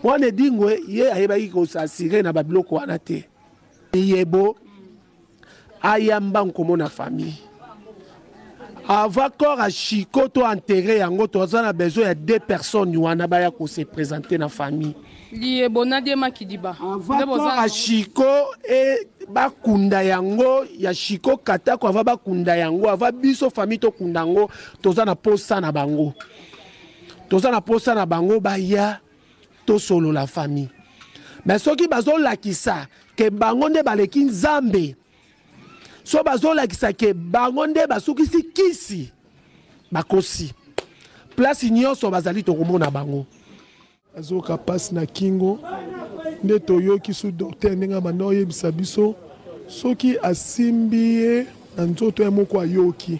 Mwana Edingwe ye ayebaki kosasire na babiloko wana te. Yebo ayamba nkomona famille avant corps ya Chico to enterrer yango, toza na besoin ya deux personnes wana baya ko se présenter na famille. Liyebo na Diema Kidiba. Avant corps ya Chico e bakunda yango ya Chico Katako, avant bakunda yango, avant biso famille tokunda yango, toza na posa na bango. Toza na posa na bango baya tosolola famille. Mais soki bazolakisa ke bango nde baleki Nzambe, so bazolakisa ke bango nde basukisi kisi, bakosi. Place nyonso bazali tokomona bango. Azoka pasi na kingo nde toyoki su docteur ndenge abanda oyebisa biso soki asimbi ye na nzoto ye moko ayoki,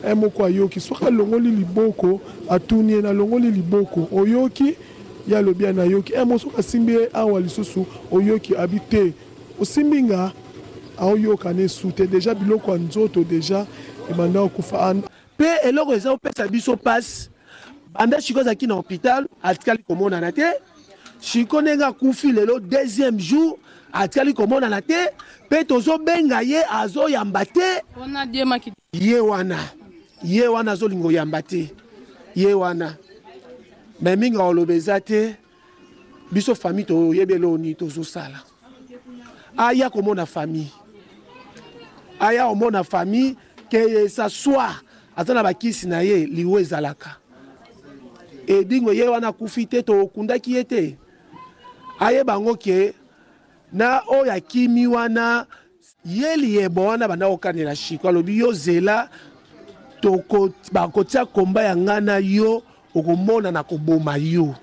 ye moko ayoki soki alongoli liboko, atuni ye nalongoli liboko oyoki, ye alobi ya nayoki. Ye moko soki asimbi ye awa lisusu oyoki, abi te osimbi nga, aoyoka ne su te. Deja biloko ya nzoto deja ebanda kokufa. Pe eloko eza opesa biso pasi, banda Chico azalaki na hôpital atikali komonana te. Chico ndenge akufi lelo deuxième jour atikali komonana te, pe tozobenga ye azoyamba te. Ye wana, ye wana azolinga oyamba te, ye wana. Mais mingi akoloba eza te, biso famille toyebi eloko nini tozosala. Aya komona famille, aya komona famille ke s'asseoir aza na bakisi na ye, liwa ezalaka. Edingwe ye wana akufi te, tokundaki ye te. Ayeba yango ke na oyo akimi wana ye liyebo wana banda kokanela Chico, alobi yo zela bakotia komba ya nga na yo, okomona na koboma yo.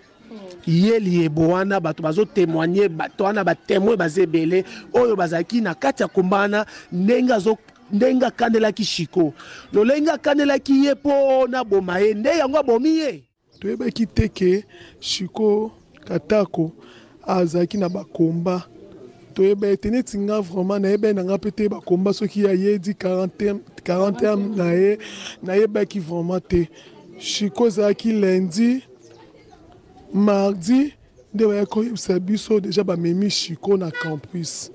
Ye liyebo wana bato bazo témoigner, bato wana ba témoin baza ebele oyo bazalaki na kati ya komba wana, ndenge azo ndenge akanelaki Chico, lolenge akanelaki ye mpo na boma ye, nde yango abomi ye. Toyebaki te ke Chico Katako azalaki na bakomba. Toyeba ete neti nga vraiment nayebaki na nga mpe te bakomba soki ya ye di 41 na ye, nayebaki vraiment te. Chico ezalaki lundi, mardi nde bayaki koyebisa biso deja bamemi Chico na campus,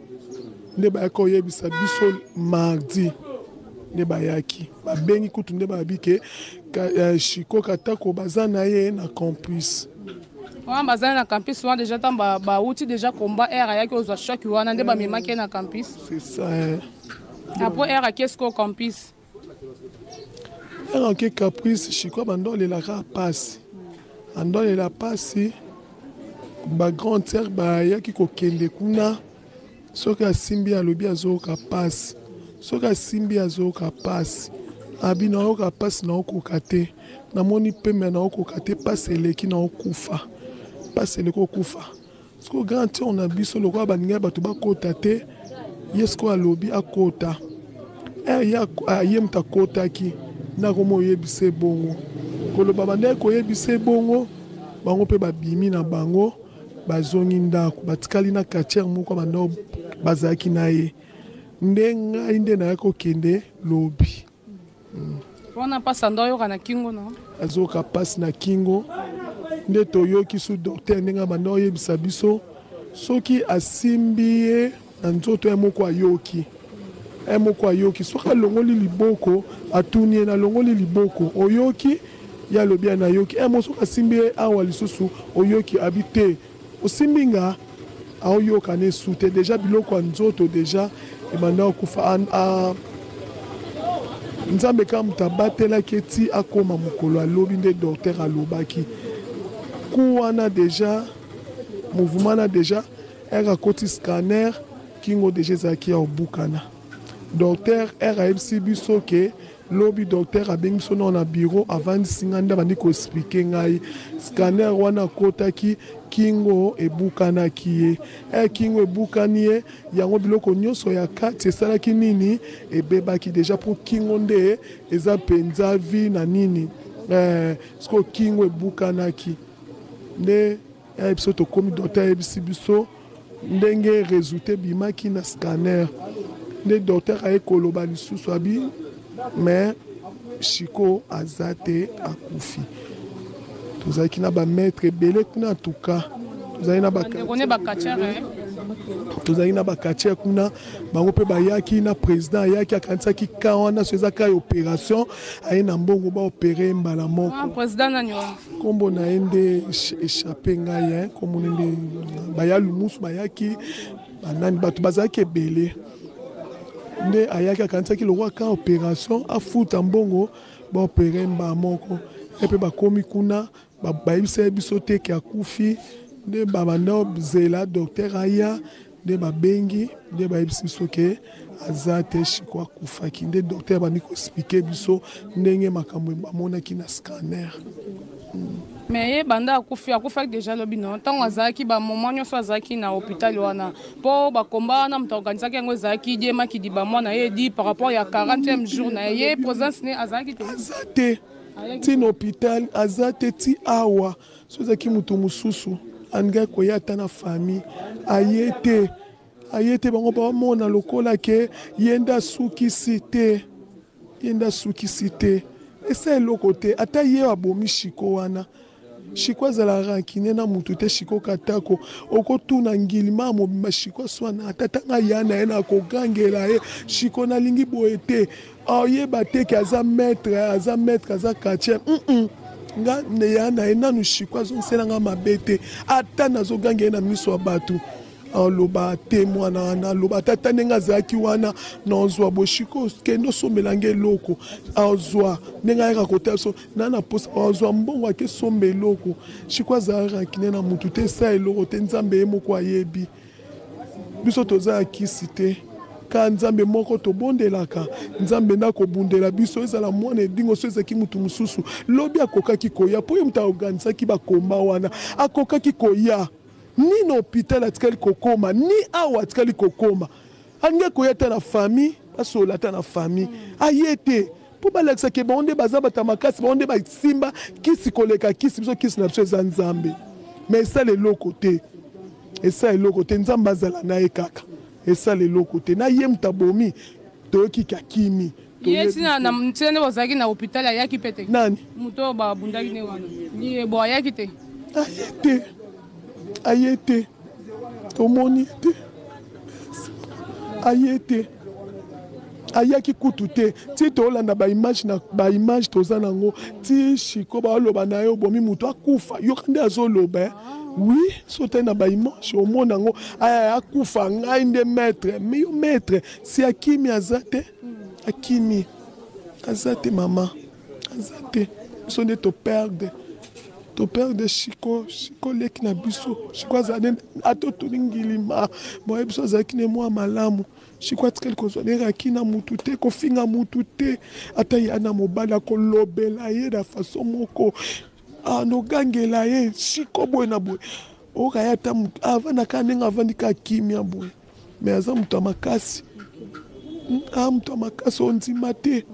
nde bayaki koyebisa biso mardi nde bayaki babengi kutu nde bayebi ke Chico Katako baza na ye na campus. Wana baza na campus wana deja ntango bauti deja combat air ayaki kozwa choc wana nde bamemaki ye na campus. C'est ça, eh. Après air ake sikoyo campus. Air ake campus, Chico abanda olelaka pasi. Ando alela pasi, ba grande sœur bayaki kokende kuna, soki asimbi alobi azoyoka pasi, soki asimbi azoyoka pasi, abi nayoka pasi naokoka te, namoni pembe naokoka te, pasi eleki naokufa, pasi eleki okufa. Sikoyo grande sœur na biso lokola balingaki bato bakota te, ye sikoyo alobi akota. Ye moto akotaki nakoma oyebisa ebongo, koloba bandaki koyebisa ebongo, bango mpe babimi na bango bazongi ndako, batikali na quartier moko banda bazalaki na ye. Nde ngai nde nayaki kokende lobi. Wana pasi ando ayoka na kingo no? Azoyoka pasi na kingo nde toyoki su docteur ndenge abanda oyebisa biso soki asimbi ye na nzoto ye moko ayoki, ye moko ayoki soki alongoli liboko, atuni ye nalongoli liboko oyoki, ye alobi ya nayoki. Ye moko soki asimbi ye awa lisusu oyoki, abi te osimbi nga, aoyoka ne su te. Deja biloko ya nzoto deja ebanda kokufa. Nzambe kaka moto abatelaki eti akoma mokolo alobi nde docteur alobaki ku wana deja mouvement na deja r akoti scanner kingo deja ezalaki ya obukana. Docteur r ayebisi biso ke lobi docteur abengi biso nao na bureau, avandisi ngai nde abandi koexplike ngai scanner wana akotaki kingo ebukanaki ye. Kingo ebukani ye, yango biloko nyonso ya kati esalaki nini, ebebaki deja po kingo nde eza mpenza vi na nini. Sikoyo kingo ebukanaki nde ya biso tokomi docteur ayebisi biso ndenge résultat ebimaki na scanner nde docteur aye koloba lisusu abi mais Chico aza te akufi. Tozalaki na ba maître ebele kuna, en tout cas. Tozalaki na tozalaki na bacatcheur kuna, bango mpe bayaki na président ayaki, akanisaki ka wana so eza ka ya opération, aye na mbongo baopere mbala moko. Nkombo na ye nde échappe ngai, nkombo na nde baya lumusu bayaki banani, bato bazalaki ebele. Nde ayaki akanisaki lokwa ka opération, afuta mbongo baopere mbala moko. E mpe bakomi kuna, bayebisa ye biso te ke akufi. Nde babanda zela docteur aya, nde babengi, nde bayebisi biso ke aza te, Shiko akufaki. Nde docteur bandi koexpliquer biso ndenge makambo bamonaki na scanner. Mais ye banda akufi, akufaki déjà lobi no ntango azalaki bamoment nyonso azalaki na hôpital wana, mpo bakomba wana moto aorganisaki yango ezalaki Die Makidi, bamwana ye edi par rapport ya 40e jour na ye, ye présence ne azalaki te. Aza te ti na hôpital, aza te ti awa. So ezalaki moto mosusu alingai koya ata na famille, aye te, aye te. Bango bamona lokola ke ye nde asukisi te, ye nde asukisi te, esa eloko te. Ata ye abomi Shiko wana, Shiko azala rancune na mutu te. Shiko Katako, okotuna ngilima mobimba, Shiko aswana ata ntanga ya na ye na kogangela ye Shiko nalingi boye te, oyeba te ke aza maître, aza maître, aza quartier. Nga ya na ye nanu, Shiko azongiselanga mabe te. Ata nazoganga ye na miso ya bato, aloba te. Mwana wana aloba ata ata ndenge azalaki wana, nazwa boshiko kende osombelanga eloko, azwa ndenge ayaka kotala biso na na posa, azwa mbongo ake somba eloko. Shiko azala rancune na mutu te, esa eloko te. Nzambe ye moko ayebi biso, toza ya kisi te, ka Nzambe moko tobondelaka, Nzambe nde akobundela biso. Ezala mwana edingo, so ezalaki mutu mosusu lobi akokaki koya, mpo ye moto aorganisaki bakomba wana, akokaki koya ni na hôpital atikali kokoma, ni awa atikali kokoma. Alingi koya ata na famille, basola ata na famille, aye te, mpo balakisaki bango nde baza bato ya makasi, bango nde basimba kisi koleka kisi. Biso kisi na biso eza Nzambe, mais esala eloko te, esala eloko te. Nzambe azala na ye kaka, esala eloko te. Na ye moto abomi, toyoki kakimi. Ye ntina nde bozalaki na hôpital, ayaki mpe te? Nani? Moto oyo babundaki nde wana ye bo ayaki te? Aye te, aye te, tomoni te, aye te, ayaki kutu te. Ti tolanda baimage na baimage toza nango, ti Shiko baoloba na ye obomi moto akufa, yoka nde azoloba. Oui, so te na baimage omona yango, akufa, ngai nde maître. Mais yo maître si akimi, aza te, akimi, aza te, mama aza te. Biso nde toperdre, toperdre Shiko. Shiko leki na biso, Shiko azali ata otuni ngilima boye, biso azalaki ne mwa malamu. Shiko atikali kozwa neraki na mutu te, kofinga mutu te. Ata ye ana mobali akolobela ye na façon moko, anogangela ye Shiko boye na boye, oyoka ye ata avandaka ndenge avandi kaka kimia boye. Mais aza moto ya makasi, a moto ya makasi, ondima te.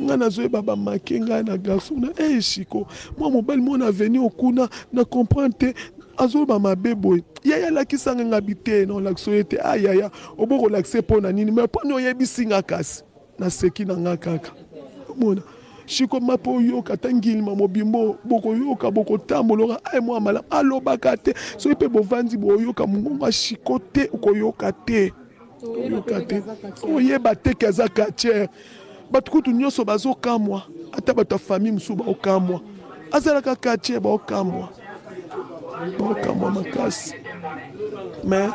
Ngai nazoyeba bamake ngai na garçon na e Shiko, mwa mobali mwana avenir okuna na comprendre te, azoloba mabe boye. Yaya, alakisanga ngabi te, na olakisa oye te. Ayaya, obo kolakisa mpo na nini? Mais mponi oyebisi nga, kasi naseki na nga kaka. Omona Shiko ma mpo oyoka ata ngilima mobimbo, bokoyoka, bokotambola oka ai mwa malamu alobaka te. Soki mpe bovandi, boyoka mongongo ya Shiko te, okoyoka te, oyoka te, oyeba te ke aza quartier. Bato kutu nyonso bazokamwa, ata bato ya famille mosusu baokamwa azalaka quartier, baokamwa, baokamwa makasi, mais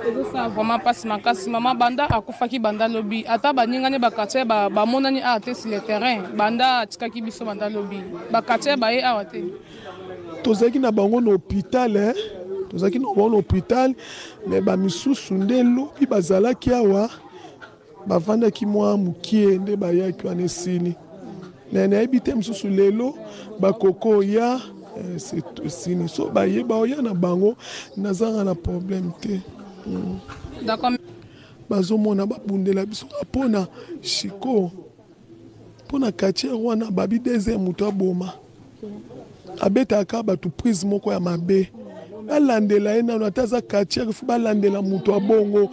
Ezosala vraiment mpasi makasi, mama. Banda akufaki, banda lobi, ata baningani baquartier bamonani awa te sur le terrain. Banda atikaki biso, banda lobi, baquartier baye awa te. Tozalaki na bango na hôpital, eh? Tozalaki na bango na hôpital, mais bamisusu nde lobi bazalaki awa, bavandaki mwa mokie nde bayaki wana esili. Me nayebi te mosusu lelo bakoko ya esili, so bayeba oya na bango, nazanga na problème te. D'accord. Bazomona babundela biso mpona Shiko, mpona quartier wana babi deuxième moto aboma, abetaka bato prise moko ya mabe. Balandela ye nano, ata aza quartier, faut balandela moto abongo,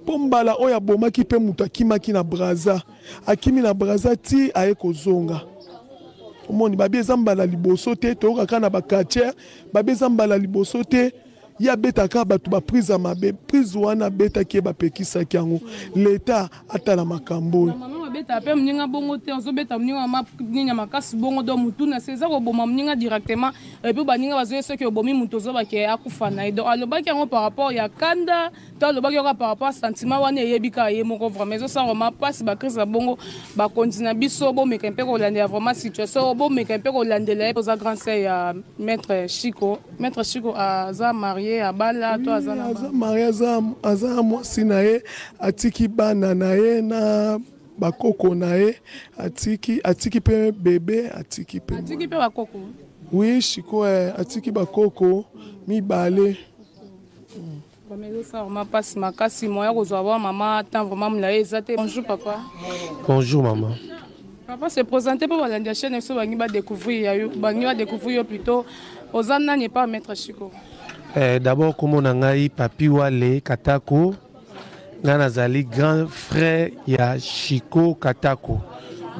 mpo mbala oyo abomaki mpe moto akimaki na Braza, akimi na Braza ti aye kozonga. Omoni babi eza mbala liboso te, toyokaka na ba quartier babi eza mbala liboso te. Ye abetaka bato ba prise ya mabe, prise wana abetaki ye bapekisaki yango. L'etat atala makambo oyo. Mama babetaka mpe moninga bongo te, ozobeta moninga mama nini ya makasi bongo donc mutu na se eza koboma moninga directement et puis baninga bazoye soki obomi moto ozobake akufa na ye donc alobaki yango par rapport ya kanda to alobaki kaka par rapport sentiment wana eyebi kaka ye moko vraiment ezosala vraiment mpasi bacrise ya bongo. Bakonzi na biso bomeka mpe kolandela vraiment situation oyo, bomeka mpe kolandela ye. Oza grand sœur ya maître Chico. Maître Chico aza marié, abala to aza na aza marié, aza mwasi na ye, atiki bana na ye na bakoko na ye, atiki mpe bebe, atiki mpe atiki mpe bakoko. Oui, Chico atiki bakoko mibale. Vraiment ezosala vraiment mpasi makasi, moya kozwa ba mama temps vraiment molayi eza te. Bonjour papa. Bonjour maman. Papa se présenter mpo balandi ya chaîne biso bangi badécouvrir ya yo, bangi badécouvrir yo plutôt. Oza nani epa maître Chico? D'abord kombo na ngai Papi Wale Katako, ngai nazali grand frère ya Chico Katako.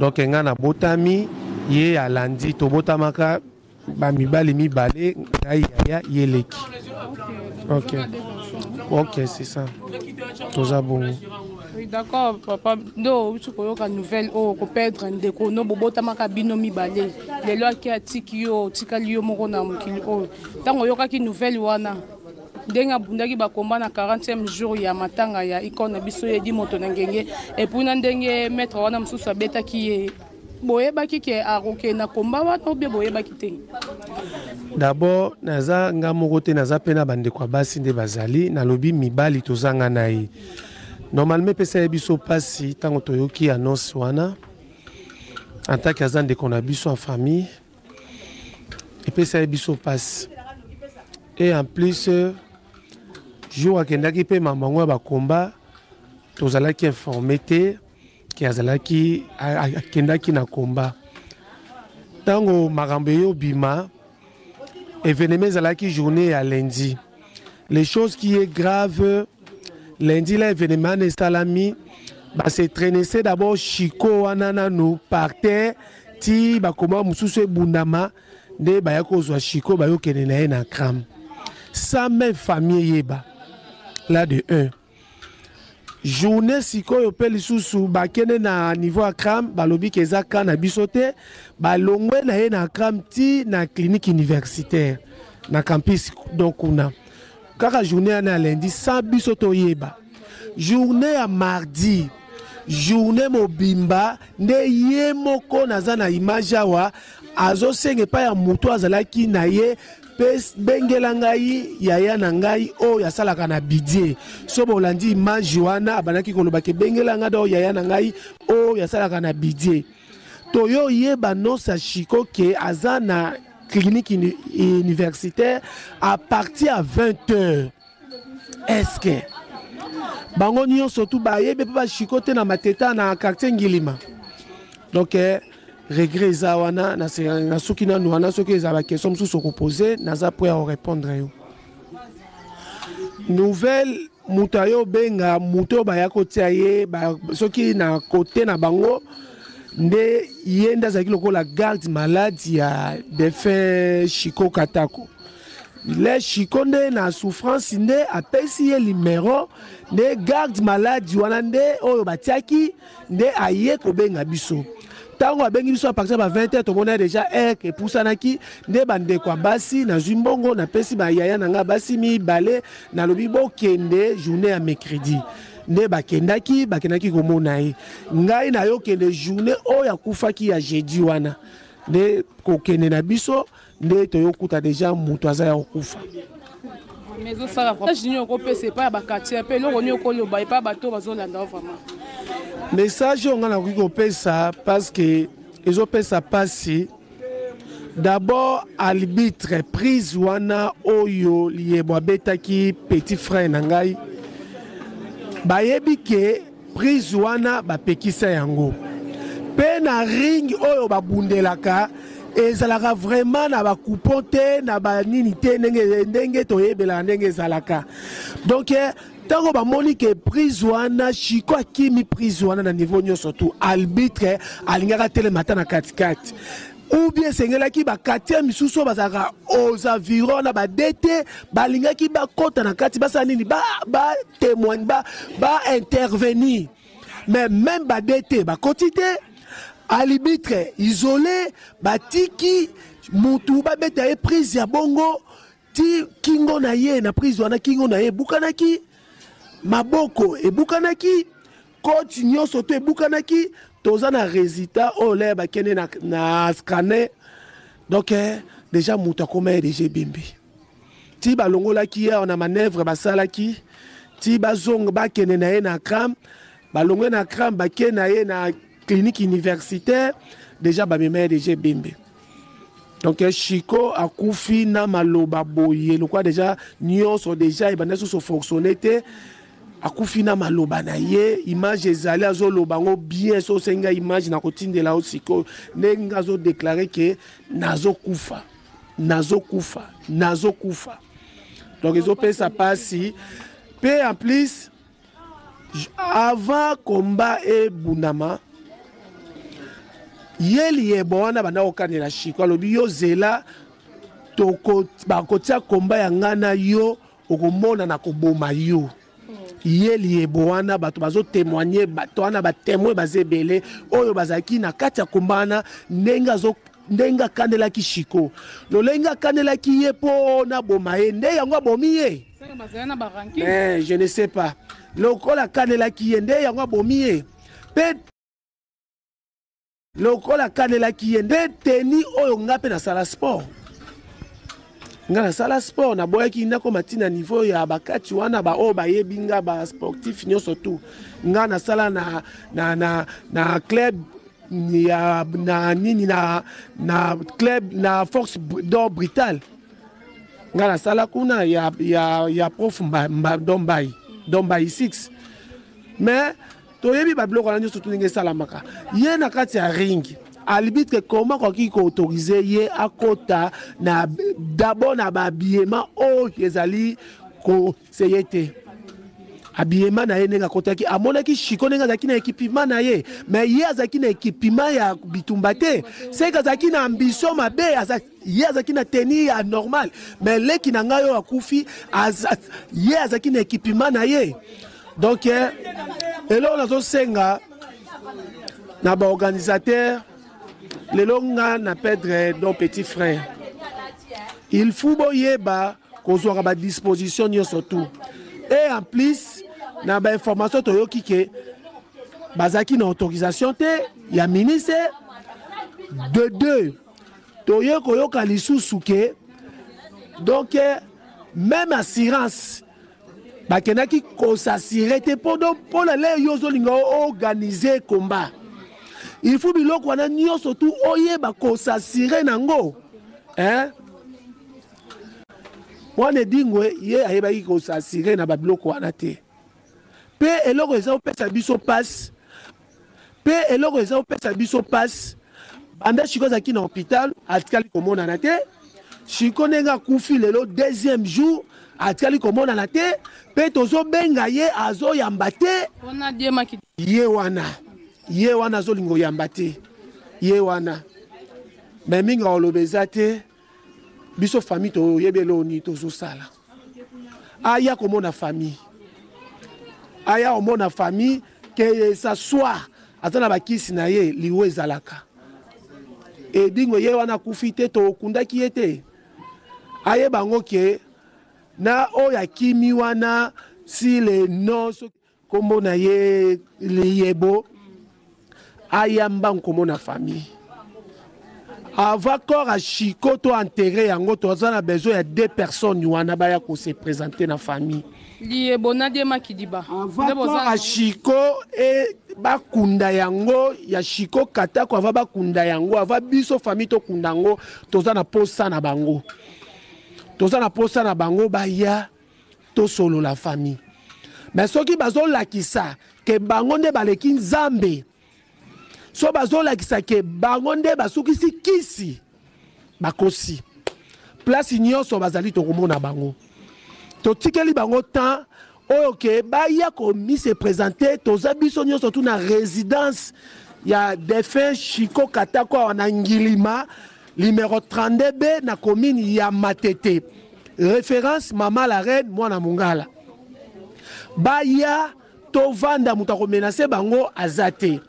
Donc ngai nabotami ye alandi, tobotamaka ba mibali mibale, ngai yaya ye leki. Ok, ok, c'est ça, toza bongo. Oui, d'accord papa. Nde outi koyoka nouvelle oyo koperdre ndeko no bobotamaka bino mibale, lelo ake atiki yo, otikali yo moko na mokili oyo. Ntango oyokaki nouvelle wana, ndenge abundaki bakomba na 40e jour ya matanga ya icone na biso Edi Moto na Ngenge, et puis na ndenge maître wana mosusu abetaki ye, boyebaki ke akokende na komba wana obie boyebaki te? D'abord naza nga moko te, naza mpe na bandeko ya basi nde bazali, nalobi mibali tozanga na ye. Normalement epesa ye biso mpasi ntango toyoki annonce wana, en tant que aza ndeko na biso en famille, epesa ye biso mpasi. Et en plus jour akendaki mpe mama yango ya bakomba, tozalaki informé te ke azalaki akendaki na komba. Ntango makambo eyobima, événement ezalaki journée ya lundi. Les choses qui est grave, lundi la événement esalami, base traînese d'abord Chico wana nanu par terre ti bakoma mosusu ebundama, nde baya kozwa Chico bayokende na ye na cram sans même famille eyeba. Là de 1 journée sikoyo mpe lisusu bakende na niveau ya cram, balobi ke eza ka na biso te, balongwe na ye na cram ti na clinique universitaire na campus. Donc kuna kaka journée wana ya lundi sans biso toyeba. Journée ya mardi, journée mobimba nde ye moko naza na image awa azosenga epai ya moto azalaki na ye mpe bengela ngai yaya na ngai oyo asalaka na bidie. So bolandi image wana, abandaki koloba ke bengela ngai do yaya na ngai oyo asalaka na bidie. Toyo yeba nosa Chico ke aza na clinique universitaire à partir ya 20 heures. Est-ce que bango nyonso tu bayebi mpe bashiko te na Mateta na quartier Ngilima? Donc regret eza wana, na soki nanu wana, soki eza baquestion mosusu okopose, naza prêt ya korépondre yo. Nouvelle moto ayo obenga moto oyo baya kotia ye soki na kote na bango, nde ye nde azalaki lokola garde malade ya défunt Chico Katako. Le Chico nde na souffrance nde apesi ye numero, nde garde malade wana nde oyo batiaki nde aye kobenga biso. Ntango abengi biso à partir ya ba 20 heures, tomoni déjà heure epusanaki, nde bandeko ya basi nazwi mbongo napesi bayaya na ngai basi mibale, nalobi bokende journée ya mercredi. Nde bakendaki komona ye. Ngai nayokende journée oyo akufaki ya jeudi wana, nde kokende na biso nde toyokuta déjà moto aza ya kokufa. Mais ezosala message nini okopesa epai ya baquartier mpe eloko nini okoloba epai ya bato bazolanda vraiment? Message oyo ngai nakoki kopesa, parce que ezopesa mpasi, d'abord arbitre prise wana oyo liyebo abetaki petit frère na ngai, bayebi ke prise wana bapekisa yango mpe na ring oyo babundelaka ezalaka vraiment na bacoupon te na banini te, ndenge toyebelaka ndenge ezalaka. Donc ntango bamoni ke prise wana Chico akimi prise wana na niveau nyonso tu, arbitre alingaka telema ata na katikati. Ou bien esengelaki baquartier misusu oyo bazalaka aux environs na badt balingaki bakɔta na kati, basala nini, batémoigne, baintervenir. Mais même badt bakɔti te, arbitre isolé, batiki mutu babeta ye prise ya bongo ti kingo na ye. Na prise wana, kingo na ye ebukanaki, maboko ebukanaki, côtes nyonso to ebukanaki. Toza na résultat oyo leye bakende na scanner. Donc déjà moto akoma ye déjà ebembe. Ti balongolaki ye awa na manœuvre basalaki, ti bazonga, bakende na ye na cram, balongwe na cram, bake na ye na clinique universitaire, déjà bamema ye déjà ebembe. Donc Chico akufi na maloba boye lokwa déjà nyonso déjà ebanda susu fonctionne te. Akufi na maloba na ye, image ezali, azoloba yango bien. So osenga image, na kotindela yo sikoyo ndenge azodéclarer ke nazokufa, nazokufa, nazokufa. Donc ezopesa mpasi. Mpe en plus, avant combat ebundama, ye liyebo wana banda kokanela Chico, alobi: "Yo zela, bakotia combat ya ngai na yo, okomona na koboma yo." Ye liyebo wana, bato bazotémoigne, bato wana batémoin baza ebele oyo bazalaki na kati ya combat wana, ndenge akandelaki Chico, lolenge akandelaki ye mpo naboma ye, nde yango abomi ye. Mais je ne sais pas, lokola akandelaki ye, nde yango abomi ye. Mpe lokola akandelaki ye nde teni oyo, nga mpe nasala sport, nga nasala sport, naboyaki nakoma ntina niveau ya bakati wana. Baoyo bayebi nga, basportif nyonso tu, nga nasala na club ya na nini, na club na Force d'or Brutal. Nga nasala kuna ya prof mba, mba, Dombai, Dombai 6. Mais toyebi babiloko wana nyonso tu ndenge esalamaka. Ye na kati ya ring, arbitre comment akoki koautoriser ye akota na d'abord na bahabillement oyo ezali koseye te? Habillement na ye, ndenge akotaki, amonaki Chico ndenge azalaki na équipement na ye, mais ye azalaki na équipement ya bitumba te. Seke azalaki na ambition mabe. Ye azalaki na tenue ya normal, mais leki na ngai oyo akufi, ye azalaki na équipement na ye. Donc eloko nazosenga na baorganisateur lelo, nga na perdre donc petit frère, il faut boyeba kozwaka badisposition nyonso tout. Et en plus, na bainformation toyoki ke bazalaki na autorisation te ya ministre. De deux, toye koyoka lisusu ke donc même assurance bakendaki kos'assurer te. Mpona le yo ozolinga organiser combat, il faut biloko wana nyonso tu oyeba kos'assurer nango, hein? Mwana Edingwe, ye ayebaki kos'assurer na babiloko wana te. Mpe eloko eza kopesa biso mpasi, mpe eloko eza kopesa biso mpasi, banda Chico azalaki na hôpital, atikali komonana te. Chico ndenge akufi lelo deuxième jour, atikali komonana te. Mpe tozobenga ye, azoyamba te. Ye wana, ye wana azolinga oyamba te, ye wana. Me mingi akoloba eza te. Biso famille toyebi eloko nini tozosala. Aya komona famille, aya komona famille, ke s'asseoir, aza na bakisi na ye. Liwo ezalaka Edingo, ye wana akufi te, tokundaki ye te. Ayeba yango ke na oyo akimi wana, si le nom, nkombo na ye Liyebo, aya mbangu komona famille avant corps ya Chico to enterré yango. Toza na besoin ya deux personnes wana baya kose présenter na famille. Liyebo na Diema Kidiba. Avant corps ya Chico e bakunda yango, ya Chico Katako, avant bakunda yango, avant biso famille tokunda yango, toza na posa na bango, toza na posa na bango baya tosolola famille. Mais soki bazolakisa ke bango nde baleki Nzambe, so bazolakisa ke bango nde basukisi kisi, bakosi. Place nyonso bazali, tokomona bango. Totikeli bango temps oyo ke baya komi se présenter. Toza biso nyonso tu na résidence. ya défunt Chico Katako awa na Ngilima numéro 32B na commune ya Matete. Référence Mama la Reine mwana Mongala. Baya tovanda, moto akomenacer bango aza te.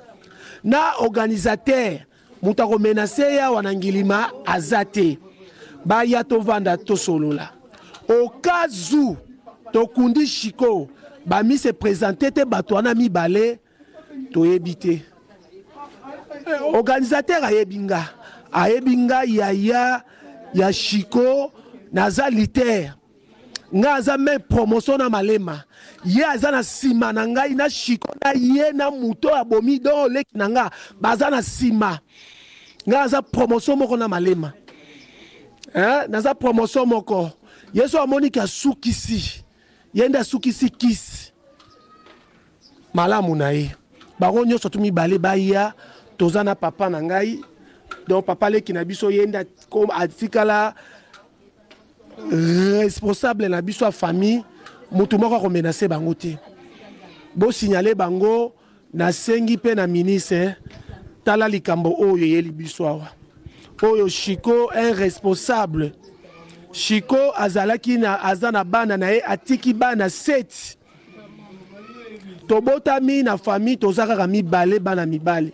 Na organisateur, moto akomenacer ye awa na Ngilima aza te. Baya tovanda, tosolola. Au cas où tokundi Chico, bami se présente te, bato wana mibale toyebi te. Organisateur ayebi nga, ayebi nga yaya ya Chico, naza lutteur. Nga aza même promotion na Malema, ye aza na nsima na ngai na Chico na ye na moto abomi don oleki na nga, baza na nsima. Nga aza promotion moko na Malema, eh? Naza promotion moko. Ye so amoniki asukisi, ye nde asukisi kisi malamu na ye. Bango nyonso tu mibale baya. Toza na papa na ngai, donc papa leki na biso, ye nde atikala responsable na biso ya famille. Motu moko akomenacer bango te, bosignale bango. Nasengi mpe na ministre, tala likambo oyo eyeli biso awa. Oyo Chico, un responsable Chico azalaki na, aza na bana na ye, atiki bana 7. Tobotami na famille, toza kaka mibale, bana mibale.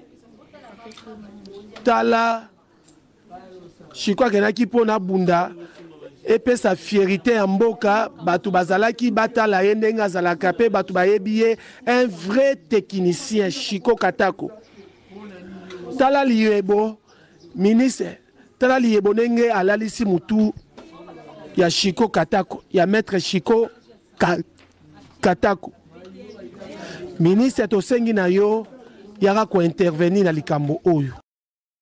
Tala, Chico akendaki mpo na bunda epesa fierté ya mboka. Bato bazalaki batala ye ndenge azalaka, mpe bato bayebi ye un vrai technicien, Chico Katako. Tala liyebo, ministre, tala liyebo ndenge alalisi mutu ya Chico Katako, ya maître Chico Katako. Ministre, tosengi na yo, yaka kointervenir na likambo oyo.